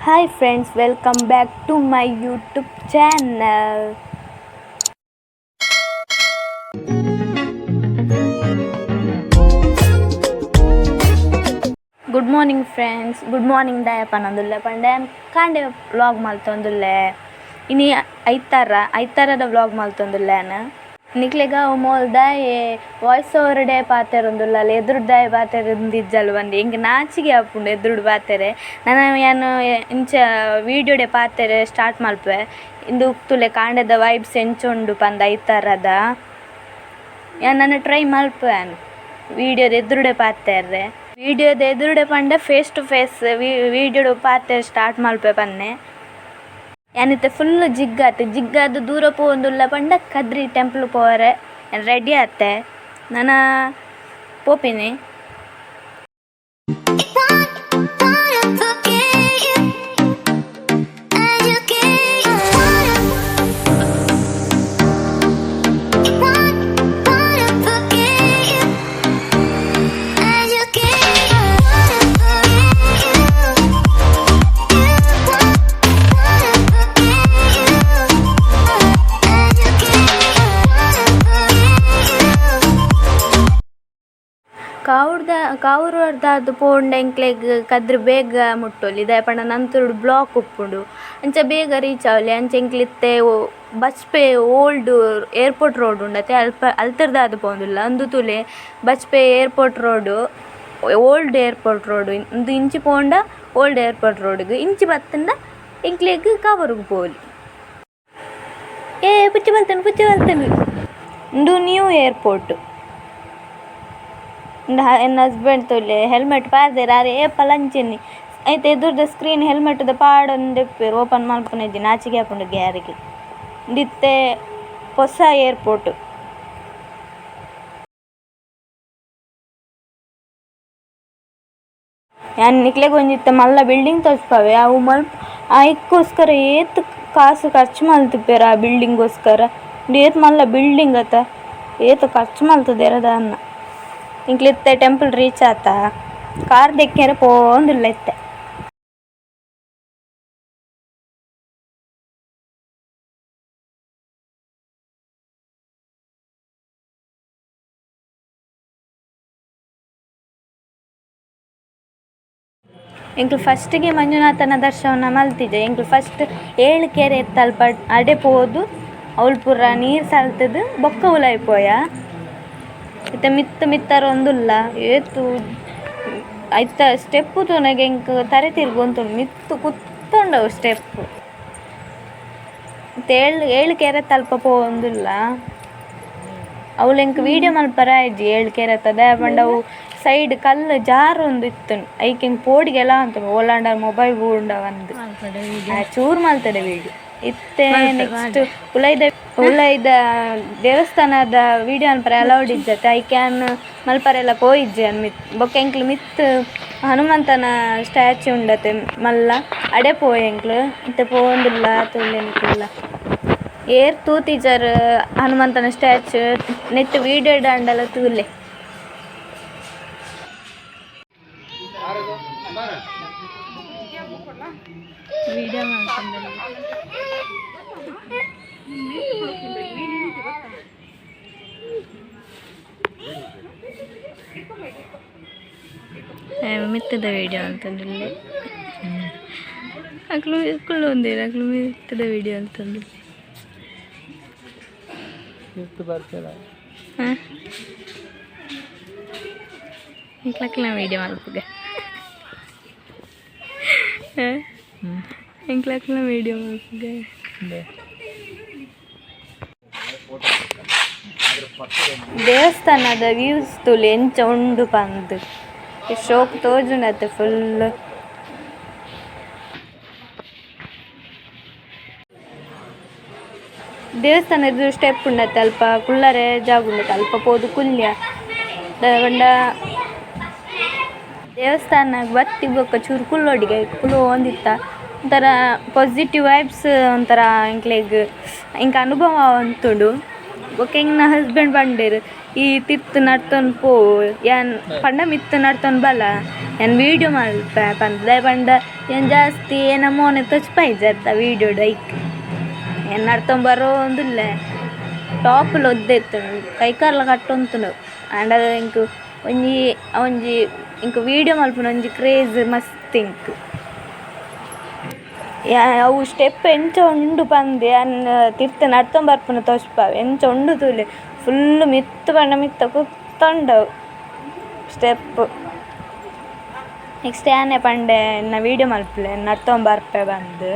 Hi friends, welcome back to my YouTube channel. Good morning friends, good morning. ದಾಯ ಪನೊಂದುಲ್ಲೆ ಪಂಡೆ ಕಾಂಡೆ vlog ಮಲ್ತೊಂದುಲ್ಲೆ. ಇನಿ ಐತಾರ, ಐತಾರದ vlog ಮಲ್ತೊಂದುಲ್ಲೆ. ನಿಕ್ಲೆಗ mole ದಾಯೆ voice over day ಪಾತೆರೊಂದುಲ್ಲಲ್ಲ, ಎದುರು ದಾಯೆ ಪಾತೆರೊಂದಿಜ್ಜಲ್ ಪಂದ್. ಎಂಕ್ ನಾಚಿಗೆ ಆಪುಂಡು ಎದುರುಡು ಪಾತೆರೆ. ನನ ಯಾನ್ ಇಂಚ ವೀಡಿಯೋಡೆ ಪಾತೆರೆ ಸ್ಟಾರ್ಟ್ ಮಲ್ಪುವೆ. ಇಂದು ತೂಲೆ, ಕಾಂಡೆದ ವೈಬ್ಸ್ ಎಂಚ ಉಂಡು ಪಂದ್. ಐತಾರದ ಯಾನ್ ನನ ಟ್ರೈ ಮಲ್ಪುವೆ ವೀಡಿಯೋದ ಎದುರುಡೆ ಪಾತೆರ್ರೆ. ವೀಡಿಯೋದ ಎದುರುಡೆ ಪಂಡ face to face ವೀಡಿಯೋಡು ಪಾತೆರೆ start ಮಲ್ಪುವೆ ಪನ್ನೆ. ಯಾನಿತ್ತೆ ಫುಲ್ ಜಿಗ್ಗಾತ್ ಜಿಗ್ಗಾದ್ ದೂರ ಪೋವೊಂದುಲ್ಲ ಪಂಡ ಕದ್ರಿ ಟೆಂಪಲ್ ಪೋವರೆ ರೆಡಿ ಆತೆ. ನನ ಪೋಪಿನಿ. Wanna forget you, educate. Wanna forget you, educate. Wanna forget you, you wanna forget you, educate. Wanna forget you. ಕಾವೂರ್ದ ಕಾವೂರ್ದಾದ್ ಪೋಂಡ ಎಂಕ್ಲೆಗ್ ಕದ್ರಿ ಬೇಗ ಮುಟ್ಟೊಲಿ. ದಾಯೆ ಪಂಡ ನಂತುರುಡು ಬ್ಲಾಕ್ ಉಪ್ಪುಂಡು, ಅಂಚ ಬೇಗ ರೀಚ್ ಆವೊಲಿ. ಅಂಚ ಎಂಕ್ಲ್ ಇತ್ತೆ ಬಜ್ಪೆ old airport road ಉಂಡತೆ, ಅಲ್ಪ ಅಲ್ತುರ್ದಾದ್ ಪೋವೊಂದುಲ್ಲ. ಉಂದು ತೂಲೆ, Bajpe airport road, old airport road. ಉಂದು ಇಂಚಿ ಪೋಂಡ old airport road, ಇಂಚಿ ಬತ್ತುಂಡ ಎಂಕ್ಲೆಗ್ ಕಾವೂರುಗ್ ಪೋವೊಲಿ. ಏ ಪುಚ್ಚೆ ಬಲ್ತುಂಡು, ಪುಚ್ಚೆ ಬಲ್ತುಂಡು. ಉಂದು ನ್ಯೂ ಏರ್ಪೋರ್ಟ್. ಉಂದು ಎನ್ನ ಹಸ್ಬೆಂಡ್ ತೂಲೆ, ಹೆಲ್ಮೆಟ್ ಪಾಡ್ದೆರ್. ಆರ್ ಏಪಲ ಅಂಚೆನೆ. ಐತ ಎದುರುದ ಸ್ಕ್ರೀನ್ ಹೆಲ್ಮೆಟ್ ದ ಪಾಡೊಂದು ಇಪ್ಪುವೆರ್, ಓಪನ್ ಮಲ್ಪುನ ಇಜ್ಜಿ, ನಾಚಿಗೆ ಆಪುಂಡು ಅರೆಗ್. ಉಂದು ಇತ್ತೆ ಪೊಸ ಏರ್ಪೋರ್ಟ್. ಯಾನ್ ನಿಕ್ಲೆಗ್ ಒಂಜಿ ಇತ್ತೆ ಮಲ್ಲ ಬಿಲ್ಡಿಂಗ್ ತೋಜ್ಪಾವೆ. ಅವು ಮಲ್ಪ ಐಕೋಸ್ಕರ ಏತ್ ಕಾಸ್ ಖರ್ಚು ಮಲ್ತಿಪ್ಪೆರ್ ಆ ಬಿಲ್ಡಿಂಗ್ ಗೋಸ್ಕರ. ಉಂದು ಏತ್ ಮಲ್ಲ ಬಿಲ್ಡಿಂಗ್ ಅತ, ಏತ್ ಖರ್ಚು ಮಲ್ತುದೆರ ದಾನ್ನ. ಎಂಕ್ಲ್ ಇತ್ತೆ ಟೆಂಪಲ್ ರೀಚ್ ಆತ. ಕಾರ್ ದೆಕ್ಕೆರೆ ಪೋವೊಂದುಲ್ಲ ಇತ್ತೆ. ಎಂಕ್ಲ್ ಫಸ್ಟ್ ಗೆ ಮಂಜುನಾಥನ ದರ್ಶನ ಮಲ್ತಿಜ. ಎಂಕ್ಲ್ ಫಸ್ಟ್ ಏಳ್ ಕೆರೆ ಇತ್ತಲ್ಪ, ಅಡೆ ಪೋದು ಅವ್ಲು ಪೂರ ನೀರ್ ಸಲ್ತುದು ಬೊಕ್ಕ ಉಲಾಯಿ ಪೋಯ. ಇತ್ತೆ ಮಿತ್ತ್ ಮಿತ್ತರೊಂದುಲ್ಲ. ಏತ್ ಐತ ಸ್ಟೆಪ್ ತೂನಗ ಎಂಕ್ ತರೆ ತಿರ್ಗೊಂತುಂಡು. ಮಿತ್ತ್ ಕುತ್ತೊಂಡವು ಸ್ಟೆಪ್. ಇತ್ತೆ ಏಳ್ ಏಳ್ ಕೆರೆತ ಅಲ್ಪ ಪೋವೊಂದುಲ್ಲ. ಅವ್ಲು ಎಂಕ್ ವೀಡಿಯೋ ಮನ್ಪರೆ ಆಯ್ಜಿ ಏಳ್ ಕೆರೆತ. ದಾಯೆ ಪಂಡ ಅವು ಸೈಡ್ ಕಲ್ಲ್ ಜಾರೊಂದು ಇತ್ತುಂಡು. ಐಕ್ ಎಂಕ್ ಪೋಡಿಗೆಲ ಆತುಂಡು, ಓಲಾಂಡ ಮೊಬೈಲ್ ಬೂರ್ಂಡ ಪಂದ್. ಚೂರು ಮಲ್ತದೆ ವೀಡಿಯೋ. ಇತ್ತೆ ನೆಕ್ಸ್ಟ್ ಉಲೈದ ಉಲೈದ ದೇವಸ್ಥಾನದ ವೀಡಿಯೋ ಮನ್ಪರೆ ಅಲೌಡ್ ಇಜ್ಜತೆ, ಐಕ್ ಯಾನ್ ಮಲ್ಪರೆಲ ಪೋಯಿಜ್ಜಿ ಯಾನ್ ಮಿತ್ತ್. ಬೊಕ್ಕ ಎಂಕ್ಲು ಮಿತ್ತ್ ಹನುಮಂತನ ಸ್ಟ್ಯಾಚ್ಯೂ ಉಂಡತೆ ಮಲ್ಲ, ಅಡೆ ಪೋಯ ಎಂಕ್ಲು. ಇತ್ತೆ ಪೋವೊಂದುಲ್ಲ, ತೂಲೆ ನಿಕುಲ್ಲ. ಏರ್ ತೂತಿಜರ್ ಹನುಮಂತನ ಸ್ಟ್ಯಾಚ್ಯೂ ನೆಟ್ಟ್ ವೀಡಿಯೋ ಡಾಂಡಲ ತೂಲೆ. ವೀಡಿಯೋ ಮಲ್ತೊಂದುಲ್ಲೆರ್. ಮಿತ್ತದ ವೀಡಿಯೋ ಮಲ್ತೊಂದುಲ್ಲೆ. ಅಕ್ಲು ಕುಲ್ಲೊಂದೆರ್, ಅಕ್ಲು ಮಿತ್ತದ ವೀಡಿಯೋ ಮಲ್ತೊಂದುಲ್ಲೆರ್. ಮಿತ್ತ್ ಬರ್ಪೆರ? ಹಾಂ, ಎಂಕ್ಲಕ್ಲ ವೀಡಿಯೋ ಮಲ್ಪುಗ. ಎಂಕ್ಲಕ್ಲ ವೀಡಿಯೋ ಮಲ್ಪುಗ. ದೇವಸ್ಥಾನದ ವ್ಯೂಸ್ ತೂಲೆ, ಎಂಚ ಉಂಡು ಪಂದ್. ಶೋಕ್ ತೋಜುಂಡತೆ ಫುಲ್. ದೇವಸ್ಥಾನದ ಸ್ಟೆಪ್ ಉಂಡತೆ, ಅಲ್ಪ ಕುಲ್ಲರೆ ಜಾಗ ಉಂಡತೆ, ಅಲ್ಪ ಪೋದು ಕುಲ್ಯ. ಪಂಡ ದೇವಸ್ಥಾನ ಬತ್ತಿ ಬೊಕ್ಕ ಚೂರು ಕುಲ್ಲೊಡಿಗೆ, ಕುಲ್ಲೊಂದಿತ್ತ. ಒಂಥರ ಪಾಸಿಟಿವ್ ವೈಬ್ಸ್, ಒಂಥರ ಎಂಕ್ಲೆಗ್ ಎಂಕ್ ಅನುಭವ ಆವೊಂತುಂಡು. ಬೊಕ್ಕ ಎಂಕ್ನ ಹಸ್ಬೆಂಡ್ ಪಂಡೆರ್ ಈ ತಿರ್ತ್ ನಡ್ತೊಂದು ಪೋ ಯಾನ್ ಪಂಡ ಮಿತ್ತ್ ನಡ್ತೊಂದು ಬಲ ಯಾನ್ ವೀಡಿಯೋ ಮಲ್ಪೆ ಪಂದ್ ದಾಯೆ ಪಂಡ ಯಾನ್ ಜಾಸ್ತಿ ಎನ್ನ ಮೋನೆ ತೋಜಿಪಾಯಿಜತ್ತ ವೀಡಿಯೋಡ್ ಐಕ್ ಯಾನ್ ನಡ್ತೊಂದು ಬರೋಂದುಲ್ಲೆ ಟಾಪ್ ಒದ್ದೆ ಇತ್ತುಂಡು ಕೈಕಾರ್ಲ ಕಟ್ಟೊಂತುಂಡು ಆಂಡ ಎಂಕ್ ಒಂಜಿ ಒಂಜಿ ಎಂಕ್ ವೀಡಿಯೋ ಮಲ್ಪುನ ಒಂಜಿ ಕ್ರೇಜ್ ಮಸ್ತ್ ಎಂಕ್. ಅವು ಸ್ಟೆಪ್ ಎಂಚ ಉಂಡು ಪಂದ್ ಯಾನ್ ತಿರ್ತ್ ನಡ್ತೊಂದು ಬರ್ಪುನ ತೋಜ್ಪಾವೆ ಎಂಚ ಉಂಡು ತೂಲೆ ಫುಲ್ ಮಿತ್ತ್ ಪಂಡ ಮಿತ್ತ ಕುತ್ತೊಂಡವು ಸ್ಟೆಪ್. ನೆಕ್ಸ್ಟ್ ಯಾನೆ ಪಂಡೆ ಎನ್ನ ವೀಡಿಯೋ ಮಲ್ಪುಲೆ ನಡ್ತೊಂದು ಬರ್ಪೆ ಪಂದ್.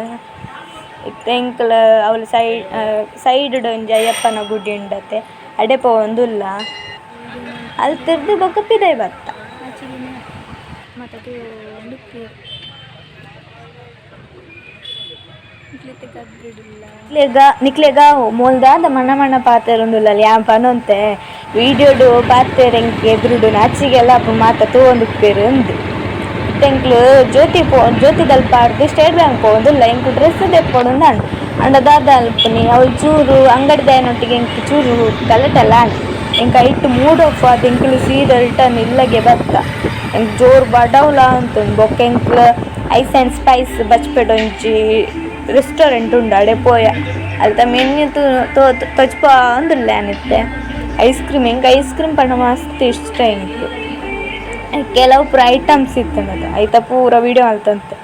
ಇತ್ತೆ ಎಂಕುಲು ಅವ್ಲು ಸೈಡ್ ಸೈಡ್ ಡ್ ಒಂಜಿ ಅಯ್ಯಪ್ಪನ ಗುಡಿ ಉಂಡತೆ ಅಡೆ ಪೋವೊಂದುಲ್ಲ ಅಲ್ತುರ್ದು ಬೊಕ ಪಿದಯ್ ಬತ್ತ. ನಿಕ್ಲೆಗ ಮೂಲು ದಾದ ಮಣ್ಣ ಮಣ್ಣ ಪಾತೆರೊಂದುಲ್ಲಲ್ ಯಾನ್ ಪನೊಂತೆ ವೀಡಿಯೋಡು ಪಾತೆರ ಎಂಕ್ ಎದುರುಡು ನಾಚಿಗೆಲ ಮಾತ ತೂವೊಂದುಪ್ಪೆರ್ ಅಂದ್. ಇತ್ತೆ ಎಂಕ್ಲು ಜ್ಯೋತಿ ಪೋ ಜ್ಯೋತಿದಲ್ಪ ಡ್ದ್ ಸ್ಟೇಟ್ ಬ್ಯಾಂಕ್ ಪೋವೊಂದುಲ್ಲ ಎಂಕ್ ಡ್ರೆಸ್ ದೆಪ್ಪೊಡುಂದು ಆಂಡ ದಾದ ಮನ್ಪುನಿ ಅವ್ಲು ಚೂರು ಅಂಗಡಿದಾಯನೊಟ್ಟಿಗೆ ಎಂಕ್ ಚೂರು ಗಲಾಟೆಲ ಆಂಡ್ ಎಂಕ್ ಐಟ್ ಮೂಡ್ ಆಫ್ ಆದ್ ಎಂಕುಲು ಸೀದಾ ರಿಟರ್ನ್ ಇಲ್ಲಗೆ ಬತ್ತ. ಎಂಕ್ ಜೋರು ಬಡವುಲ ಆತುಂಡು ಬೊಕ್ಕ ಎಂಕ್ಲು ಐಸ್ ಆ್ಯಂಡ್ ಸ್ಪೈಸ್ ಬಜ್ಪೆಡ್ ಒಂಜಿ ರೆಸ್ಟೋರೆಂಟ್ ಉಂಡು ಅಡೆ ಪೋಯ. ಅಲ್ತ ಮೆನ್ಯು ತೋಜ್ಪಾವೊಂದುಲ್ಲೆ ಯಾನ್ ಇತ್ತೆ. ಐಸ್ ಕ್ರೀಮ್ ಎಂಕ್ ಐಸ್ ಕ್ರೀಮ್ ಪಂಡ ಮಸ್ತ್ ಇಷ್ಟ ಎಂಕ್. ಕೆಲವು ಪೂರ ಐಟಮ್ಸ್ ಇತ್ತುಂಡು ಐತ ಪೂರ ವೀಡಿಯೋ ಮಲ್ತೊಂತೆ.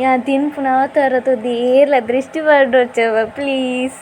ಯಾನ್ ತಿನ್ಪುನ ಅವತಾರ ತೂದು ಏರ್ಲ ದೃಷ್ಟಿ ಪಾಡೊಡ್ಚಿ ಪ್ಲೀಸ್.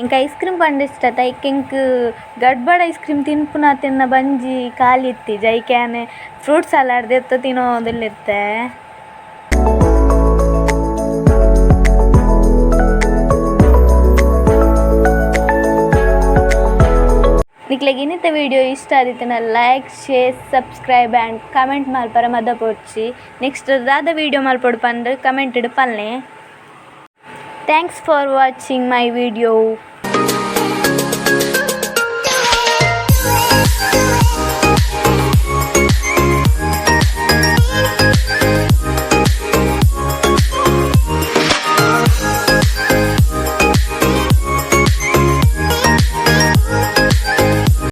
ಎಂಕ್ ಐಸ್ ಕ್ರೀಮ್ ಪಂಡ ಇಷ್ಟ ಐಕ್ ಎಂಕ್ ಗಡ್ಬಡ್ ಐಸ್ ಕ್ರೀಮ್ ತಿನ್ಪುನಾತ್ ಎನ್ನ ಬಂಜಿ ಖಾಲಿ ಇತ್ತಿಜಿ ಐಕ್ ಯಾನ್ ಫ್ರೂಟ್ ಸಲಾಡ್ ದೆತ್ತ್ ತಿನೊಂದುಲ್ಲೆ. ನಿಕ್ಲೆಗ್ ಇನ್ನಿತ ವಿಡಿಯೋ ಇಷ್ಟ ಆದಿತ್ತುಂಡ like share subscribe and comment ಮಲ್ಪರೆ ಮದಪೊಡ್ಚಿ. ನೆಕ್ಸ್ಟ್ ದಾದ ವಿಡಿಯೋ ಮಲ್ಪೊಡು ಪಂದ್ ಕಮೆಂಟ್ ಡ್ ಪನ್ಲೆ. Thanks for watching my video.